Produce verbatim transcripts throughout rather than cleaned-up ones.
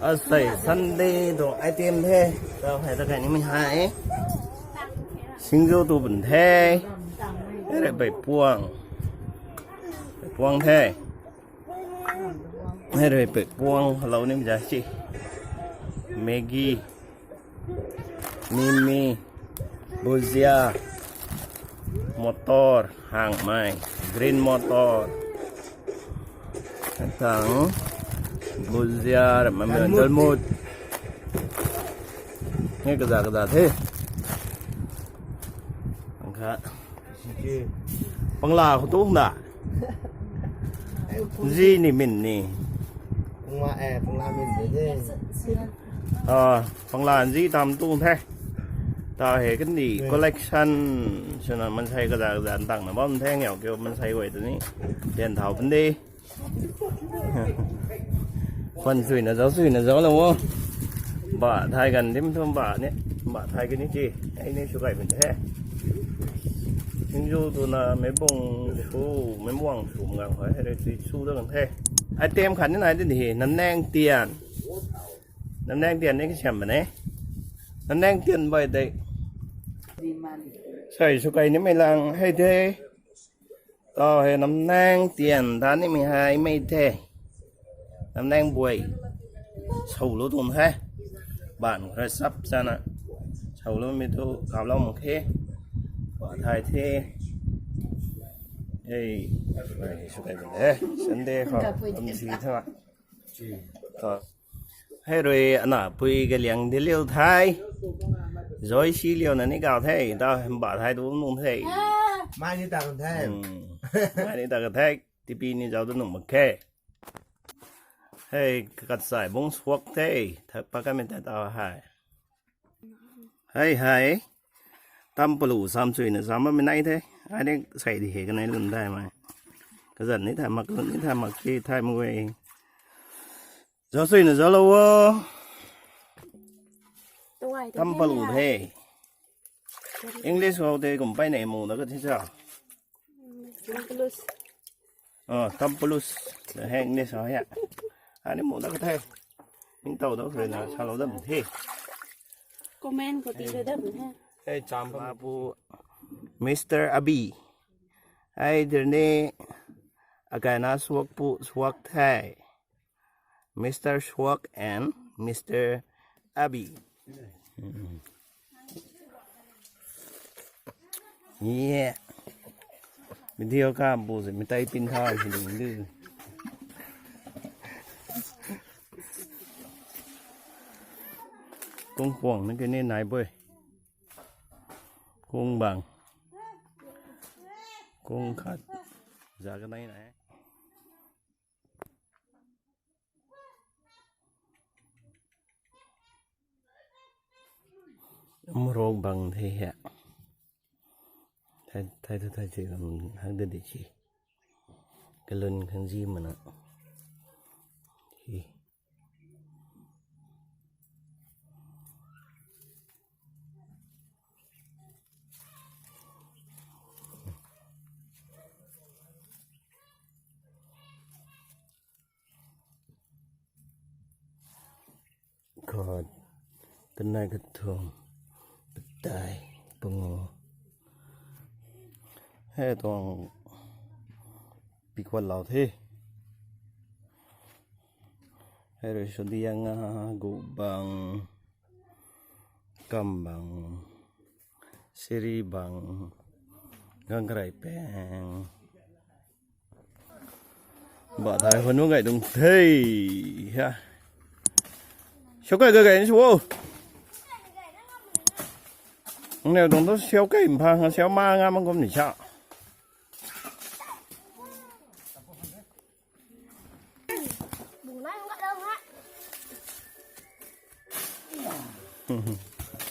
Asei Sunday tuang item the. Tau hei ta kai nimei hei. Singju tu bun the. Hei rui pei puang. Pei puang the. Hei rui pei puang helou nimei za si. Maggi. Mimi, bhujia, motor, hangmei, green motor. Tang, bhujia, ramei, dalmut. Hei kaza kaza the. Ang kha. Pangla khou tu na. Zi ni min ni. Pangla, eh, pangla min de de. Ah, pangla zi tam tu the. Ta hei kan di collection swna mansei kaza kaza tang na bam the ngiau kiu mansei guay tu ni. Tian thau pan de. Pan suina zau, suina zau lou o. Ba thai kan dim thum ba ni. Ba thai kan ni chi. Ai ni sw kai bun the. Singju tu na mei bung su, mei muang su gang hoi. Hei rui tui su da kan the. Item khat ni nai di di. Namnang tian. Namnang tian ni kasiam bam e. Namnang tian bai de. Sai sw kai nimei lang hei the. Tau hei namnang tian ta nimei hei mei the. Namnang buai. Sou lou tuang the. Ban khou rui sap chana. Sou lou mei tu kap lou mak khe. Ba thai the. Ei, sw kai bun the. Sunday khou. Am si the. Hei rui ana pui kaliang di liu the. Zoi si liu na ni kau the. Tau hei ba thai tu nung the. Mai ni ta kan the. Hmm. Mai ni ta kan the. Tipi ni zau tu nung mak khe. Hei kakat sai bung suak the. Thak pa kamei ta tau hei. Hei hei. Tam palu sam suina sam bammei nai the. Ai ni sai di hei kanei lun thai mai. Kazan ni thai mak, lun ni thai mak, ki thai mak e. Zau suina zau lou o. Tam palu the. English khou tei kum pai nei mu na ka thi sa. Tampalus. Oh, tampalus. Hei English khou hei. Ani mu na ka the. Ning tau dau rui na salou dam the. Comment khou ti rui dam the. Hei cham pa pu Mister Abi. Hei dir ni akaina suak pu suak the. Mister Suak and Mister Abi. Yeah. Video ka bu se mitai pin tha hi ding du. Kung kuang na ke ni nai boi. Kung bang. Kung khat. Za ka nai nai. Morok bang the hei. Thai, thai thu thai chui lam hak da di si. Kalun khang zi mana. Hi. Khat, kanei, kathumh, patai, pangu. Hei tuang pi kuat lau the. Hei rui sw diang a, gu bang, kam bang, siri bang, gang karai peng. Ba thai hon nu gay dung the ha. Siu kai gay gay ni sw o. Neu dung tu siu kai mphang siu ma nga mang kum ni sa.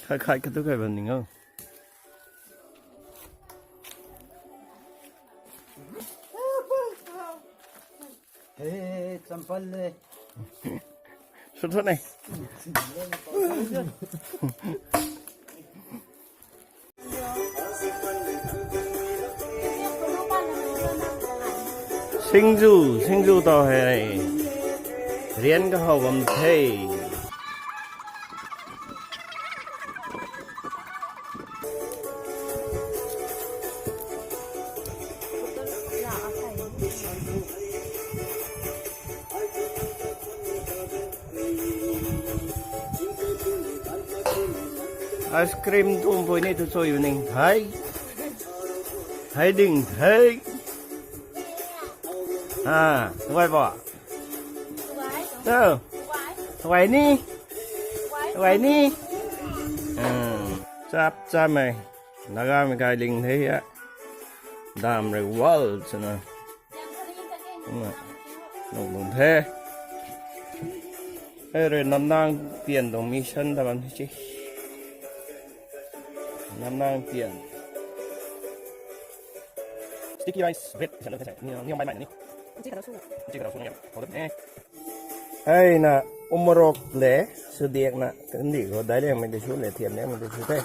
Khai khai ka tu khai bam ning o. Hey, champal le. Sw thu ne. Singju, singju tau hei. Rian kahaw bam the. Ice cream tumpui ni tu cho yu ning thei. Thei ding thei. Ah, wai ba. Tau. Wai ni. Wai ni. Hmm. Chap chap mei. Naga mei kai ling the ya. Dam rui wall swna. Nung nung the. Hei rui namnang tian tuang mission ta bam the chi. Namnang tian. Sticky rice bread. Ni ni bai mai ni. Nchi ka su. Nchi ka su ni. Hei na umorok le sudiak na kandi ko dai le mei de su le thiam le mei de su the.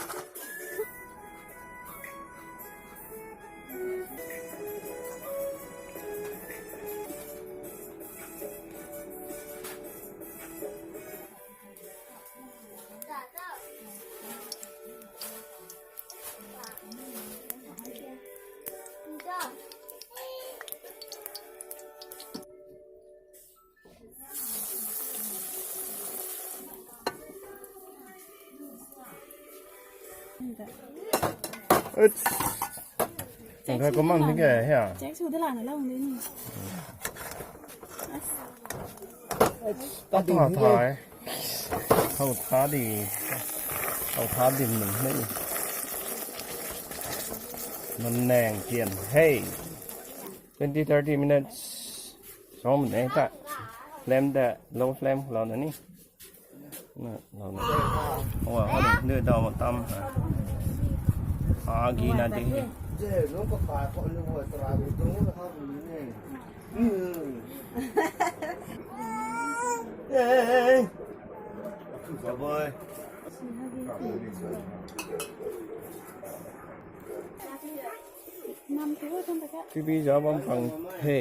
Ach. Check Ngai su ko mang dala ni na. Kya hai? Check su dala na lang ni. Ach. Tha tha. Hau tha di. Hau tha di mung ni. Namnang tian. Hey. Twenty, thirty minutes. Som ne ta. Flame da, low flame lo na ni. Na, lo na. Wa, wa, de, de, da, ma, tam. A, gi na de. Hey. Boy. T V zauc bam pang the.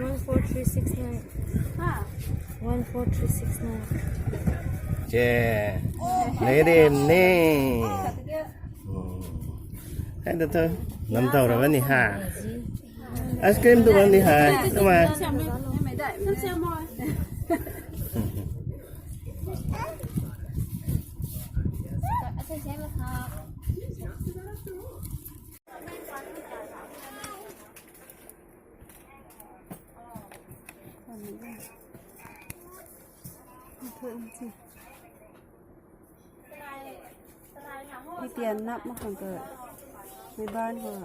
One four three six nine. One four three six nine. Che. Lady ni. Hmm. Hai da tu. Nam tau ra ni ha. Ice cream tu ni ha. Tu ma. Hei tian nap mak khang ka. Mei ban khou.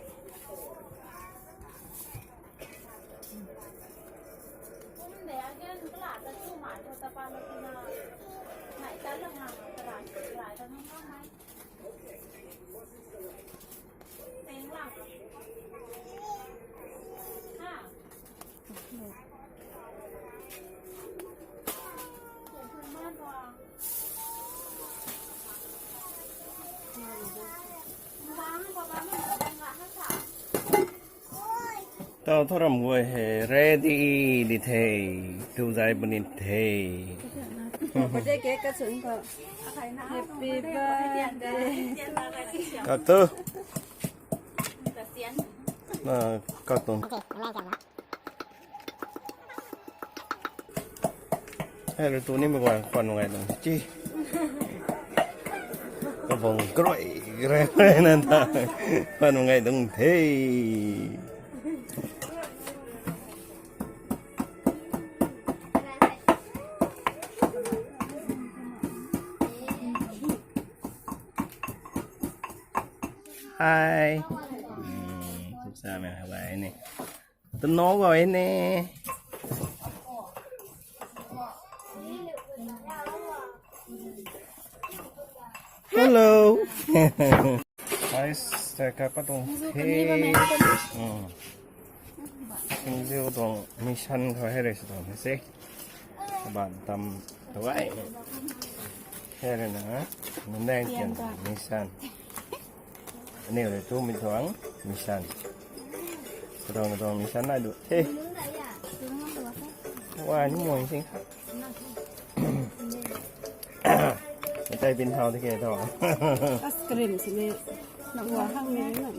Tau thoram guay hei ready di the, tu zai puni the. Birthday cake ka chun ko. Happy birthday. Kak tu. Na, kak tu. Hei, rui tu ni mei guay kwan ngai dang chi. Kabang kroi, kroi, kroi na ta. Kwan ngai dang the. Hi. Hmm, sa mei hai ni. Tano gay ne. Hello. Guys, tei ka pa tuang the. Hmm. Singziu tuang mission khou hei rui sw tuang the se. Kaban tam tuai. Hei rui na, nundeng tian mission. Aniu rui tu mi tuang mission. Katuang katuang mission nai du the. Wa ni muang sing. Ai bin thau di ke thau. Ice cream sini. Nang wa hang ni na.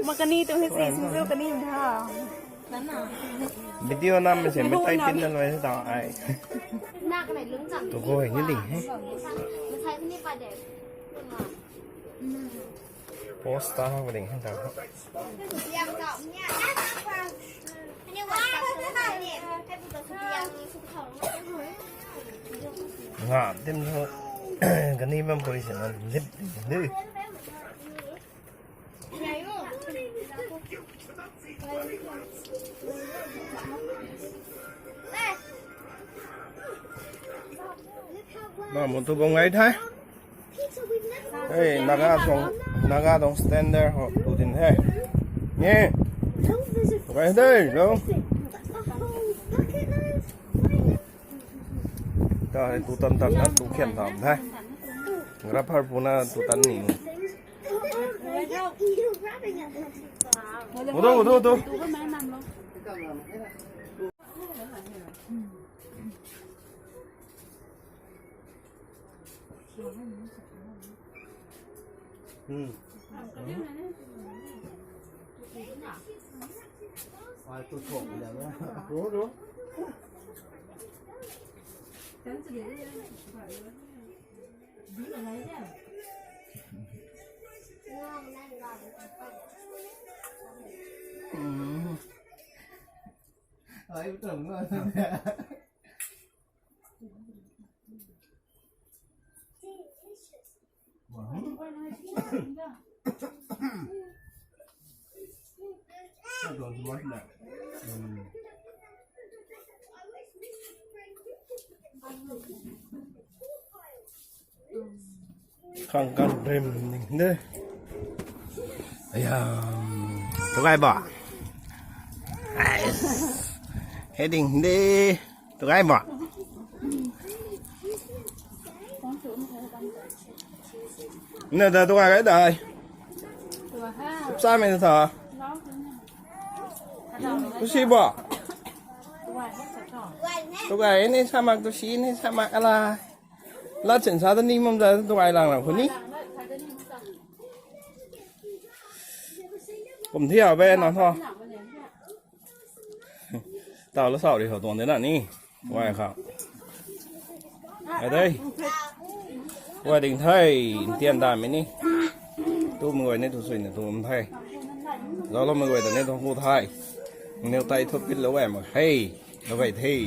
Makani tu hi si singzo kani ha. Video nam se me tai tin na loi ta ai. Tu ko ni ding he. Post ta ha ding he ta. Nga dim tho. Kani bam pui se na lip ding de. Ba mo tu bam ngai thai. Hey, Naga tuang, Naga tuang standard ho tu din he. Ni. Tukai de lo. Ta tu tan tan na tu khiam tam the. Grab har puna tu tan ni. Udo, udo, udo. Hmm. Ai, tu thok liang na. Ro, ro. Hmm. Ai, tu thok na. Khang khang rim ning de. Aya, tu gai ba. Ai. Heading de. Tu gai ba. Na da tu gai dai. Sa me ta. Tu si ba. Tu gai ni sa mak tu si ni sa mak ala. Lat chen sa ta ni mom za tu gai lang lang khu ni. Kum thi a be na tho. Tau la sau ri ho tuang de na ni. Wai kha. Ai dei. Wai ding thei, tian da mi ni. Tu mei guay ni tu sui ni tu um thei. Zauloumei guay ta ni tu ku thei. Neu tai thu pit lou wai mak hei. Lou wai thei.